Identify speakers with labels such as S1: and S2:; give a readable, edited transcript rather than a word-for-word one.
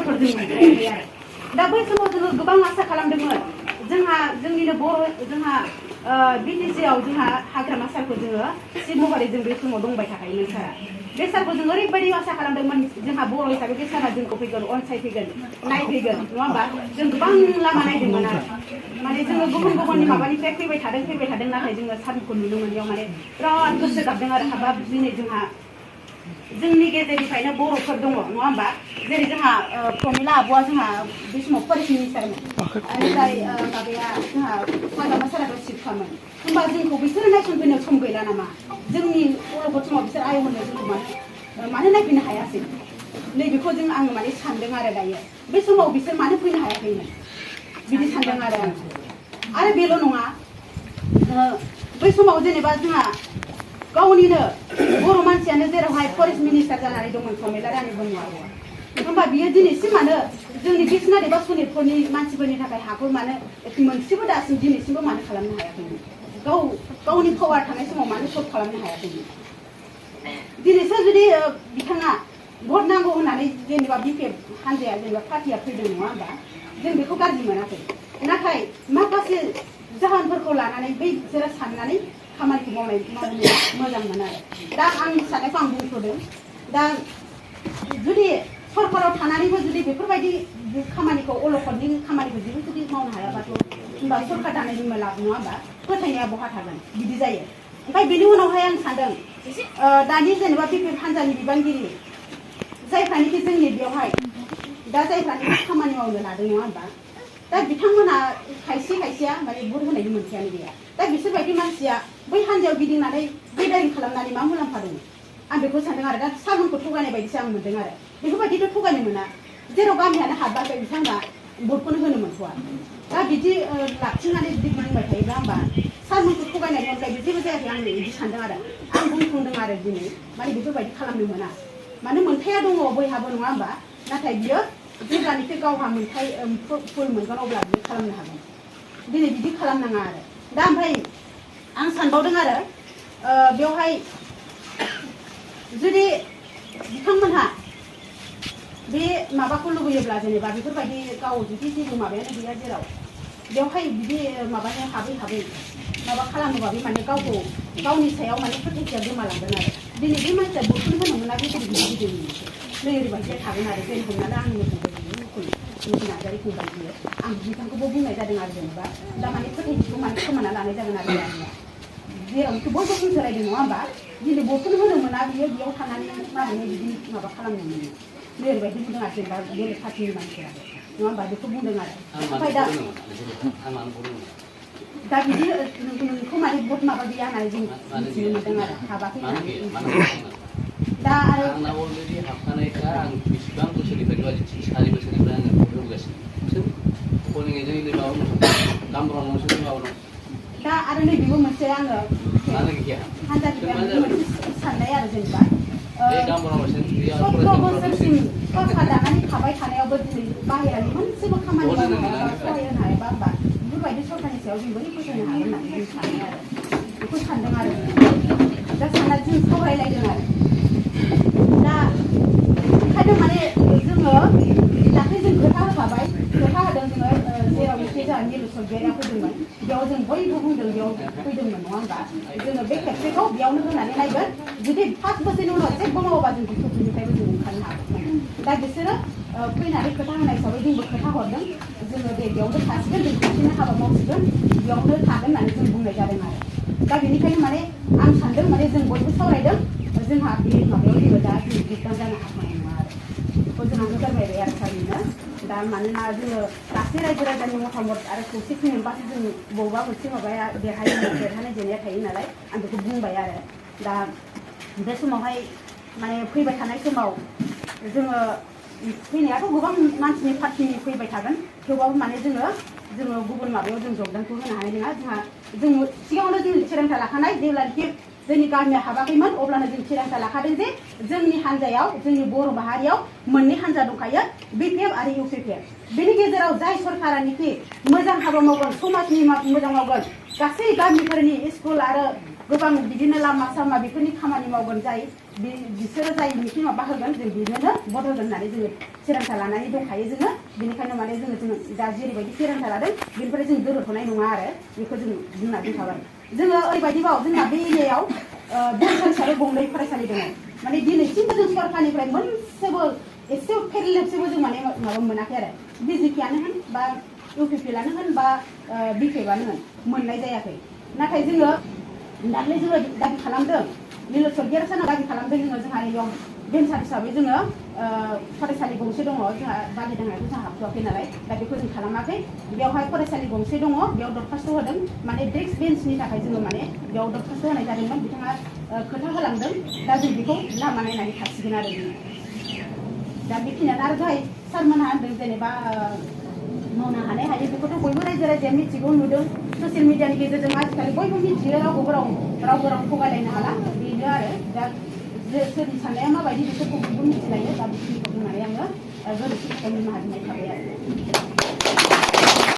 S1: बर'फोर जों मोनखायाखै आरो दा बै समाव जोङो गोबां आसा खालामदोंमोन जोंहा जोंनिनो जोंहा बिटिसिआव जोंहा हाग्रामा सारखौ जोङो चिफ महरै जों बे समाव दंबाय थाखायोमोन सारा बे सारखौ जों ओरैबायदि आसा खालामदोंमोन जोंहा बर' हिसाबै बे सारा जोंखौ फैगोन अनसायफैगोन नायफैगोन नङा होमबा जों गोबां लामा नायदोंमोन आरो माने जोङो गुबुननि माबानिफ्राय फैबाय थादों नाथाय जोङो सारखौ नुनो मोनैयाव माने बिराद गोसो गाबदों आरो हाबाब दिनै जोंहा जोंनि गेजेरनिफ्रायनो बर'फोर दङ नङा होमबा जेरै जोंहा प्रमिला आब'आ जोंहा बे समाव फरेस्ट मिनिस्टारमोन बेनिफ्राय माबाया जोंहा हाग्रामा साराथ' चिफखामोन होमबा जोंखौ बिसोरो नायसनफैनो सम गैला नामा जोंनि अलखद समाव बिसोर आय होनो जोंखौ मानो नायफैनो हायासै नैबेखौ जों आङो माने सानदों आरो दायो बे समाव बिसोर मानो फैनो हायाखैमोन बिदि सानदों आरो बेल' नङा बै समाव जेनेबा जोंहा गावनिनो बर' मानसियानो जेरावहाय फरेस्ट मिनिस्टार जानानै दंमोन प्रमिला रानी ब्रह्मआ होमबा बियो दिनैसिम मानो जोंनि बिसनाथ एबा सनितपुरनि मानसिफोरनि थाखाय हाखौ मानो मोनसेबो दासिम दिनैसिमबो मानो खालामनो हायाखैमोन गावनि पावार थानाय समाव मानो सल्भ खालामनो हायाखैमोन दिनैसो जुदि बिथाङा भट नांगौ होननानै जेनेबा BPF हानजाया जेनेबा पार्टिया फैदों नङा होमबा जों बेखौ गाज्रि मोनाखै नाथाय माखासे जाहोनफोरखौ लानानै बै बिसोरो साननानै खामानिखौ मावनो मोजां मोनो आरो दा आंनि साननायखौ आं बुंथ'दों दा जुदि सरकाराव थानानैबो जुदि बेफोरबायदि खामानिखौ अलखदनि खामानिखौ जेबो जुदि मावनो हायाबाथ' होनबा सरकार दानायनि लाब नङा होमबा फोथायनाया बहा थागोन बिदि जायो ओमफ्राय बेनि उनावहाय आं सानदों दानि जेनेबा BPF हानजानि बिबानगिरि जायफ्रानोखि जोंनि बेवहाय दा जायफ्रानोखि खामानि मावनो लादों नङा होमबा दा बिथांमोना खायसेया माने भट होनायनि मोनथायानो गैया दा बिसोरबायदि मानसिया बै हानजायाव गिदिंनानै बेदारि खालामनानै मा मुलाम्फा दङ आं बेखौ सानदों आरो दा सारमोनखौ थगायनाय बायदिसो आं मोनदों आरो बेफोरबायदिथ' थगायनो मोना जेराव गामियानो हाबबाय बिथांमोना भटखौनो होनो मोनथ'वा दा बिदि लाखिनानै जुदि गिदिंबाय थायोब्ला होमबा सारमोनखौ थगायनायनि अनगायै जेबो जायाखै आं बिदि सानदों आरो आं बुंफुंदों आरो दिनै माने बेफोरबायदि खालामनो मोना माने मोनथाया दङ बयहाबो नङा होमबा नाथाय बियो जेब्लानिफ्राय गावहा मोनथाय फुल मोनगोन अब्ला बियो खालामनो हागोन दिनै बिदि खालामनाङा आरो दा ओमफ्राय आं सानबावदों आरो बेवहाय जुदि बिथांमोनहा बे माबाखौ लुबैयोब्ला जेनेबा बेफोरबायदि गाव जुदि जेबो माबायानो गैया जेराव बेवहाय बिदि माबानो हाबै माबा खालामोबा बे माने गावनि सायाव माने फोथायथिया गोमालांगोन आरो दिनै बे मानसिया भटखौनो होनो मोना बे गिदिर नै ओरैबायदिया थागोन आरो जेरै हमनानै आंनि फंबाय नार्जारि फंबाय बियो आं बिथांखौबो बुंनाय जादों आरो जेनेबा दा माने फोथायथिखौ माने खोमाना लानाय जागोन आरो आंनिया जेरावखि बयबो बुंसोलायदों नङा होमबा दिनै भटखौनो होनो मोना बियो बेयाव थानानै माबोरै बिदि माबा खालामनो मोनो नै ओरैबायदि बुंदों आरो जेनेबा बेलेग पार्टिनि मानसिफोरा नङा होमबा बेखौ बुंदों आरो ओमफ्राय दा बिदि नोंखौ माने भट माबा गैया होननानै जों मिथिनो मोनदों आरो हाबाखै होननानै दा आरो
S2: आंना अलरेडि हाबखानायखा आं बेसेबां बोसोरनिफ्राय 4 बोसोरनिफ्राय आङो भट होगासिनो पोलिं एजेन्टनि माबा दामब्रा मोनसे माबा दं
S1: दा आरो नैबेबो मोनसे आङो हानजानिफ्राय मोनसे साननाय आरो जेनेबा 17 बोसोरसिम सरकार दानानै थाबाय थानायावबो दिनै बाहेरानि मोनसेबो खामानि मावनो हायाबा सहाय होनो हायाबा होमबा बेफोरबायदि सरकारनि सायाव जों बोरै फोथायनो हागोन होननानै जों सानो आरो बेखौ सानदों आरो दा सानना जों सावरायलायदों आरो दा ओंखायनो माने जोङो दाख्लै जों खोथा होखाबाय खोथा होदों जोङो जेरावनोखि जोंहा मिरु सरगयारिया फैदोंमोन बेयाव जों बयबो बुंदों बेयाव फैदोंमोन नङा होमबा जोङो बे खेबसेखौ बेयावनो होनानै नायगोन जुदि 5 बोसोरनि उनाव जेबो मावोबा जों बिनिफ्रायबो जों ओंखारनो हागोन दा बिसोरो फैनानै खोथा होनाय हिसाबै जोंबो खोथा हरदों जोङो दे बेयावनो थासिगोन जों खनसेनो हाबा मावसिगोन बेयावनो थागोन होननानै जों बुंनाय जादों आरो दा बेनिखायनो माने आं सानदों माने जों बयबो सावरायदों जोंहा बे माबायाव जेबो दा जों गिदिर जानो हानाय नङा आरो बेखौ जों आंनो फोरमायबाय आरो सारनिनो दा मानोना जोङो गासै रायजो राजानि मतामत आरो खौसेथि मोनबासो जों बबेबा मोनसे माबाया देरहानाय जेननाया थायो नालाय आं बेखौ बुंबाय आरो दा बे समावहाय माने फैबाय थानाय समाव जोङो फैनायाथ' गोबां मानसिनि पार्टिनि फैबाय थागोन थेवबाबो माने जोङो गुबुन माबायाव जों जगदानखौ होनो हानाय नङा जों सिगाङावनो जों थिरांथा लाखानाय जेब्लानोखि जोंनि गामिया हाबाखैमोन अब्लानो जों थिरांथा लाखादों जे जोंनि हान्जायाव जोंनि बर' माहारियाव मोननै हान्जा दंखायो BPF आरो UPPL बेनि गेजेराव जाय सरकारानिखि मोजां हाबा मावगोन समाजनि मोजां मावगोन गासै गामिफोरनि स्कुल आरो गोबां बिदिनो लामा सामा बेफोरनि खामानि मावगोन जाय बिसोरो जाय मिथिं माबा होगोन जों बिनोनो भट होगोन होननानै जोङो थिरांथा लानानै दंखायो जोङो बेनिखायनो माने जोङो दा जेरैबायदि थिरांथा लादों बेनिफ्राय जों दोरोदथ'नाय नङा आरो बेखौ जों बुंना दोनखाबाय जोङो ओरैबायदिबाव जोंहा बे एरियायाव फरायसालि गंनै फरायसालि दङ माने दिनैसिमबो जों सरकारनिफ्राय मोनसेबो एसे फेरलेबसेबो जों माने माबा मोनाखै आरो बिजेपिआनो होन बा UPPLआनो होन बा BPFआनो होन मोननाय जायाखै नाथाय जोङो दाख्लै जोङो दाबि खालामदों निल सरगियार सानाव दाबि खालामदों जोंहा नैयाव भेन्सार हिसाबै जोङो फरायसालि गंसे दङ जोंहा बालिदांनायखौ जोंहा हाबथ'वाखै नालाय दा बेखौ जों खालामाखै बेवहाय फरायसालि गंसे दङ बेयाव दरखास्त होदों माने डेस्क बेन्चनि थाखाय जोङो माने बेयाव दरखास्त होनाय जादोंमोन बिथाङा खोथा होलांदों दा जों बेखौ लामा नायनानै थासिगोन आरो दा बेखिनियानो आरो दहाय सारमोनहा होनदों जेनेबा मावनो हानाय हायो बेखौथ' बयबो रायजो राजाया मिथिगौ नुदों ससियेल मिडियानि गेजेरजों आजिखालि बयबो मिथियो रावबो राव थगायलायनो हाला बेनो आरो दा सोरनि साननाया माबायदि बिसोरखौ बयबो मिथिलायो दा बेखिनिखौ बुंनानै आङो गोरोन्थि थाखाय निमाहा बिनाय थाबाय आरो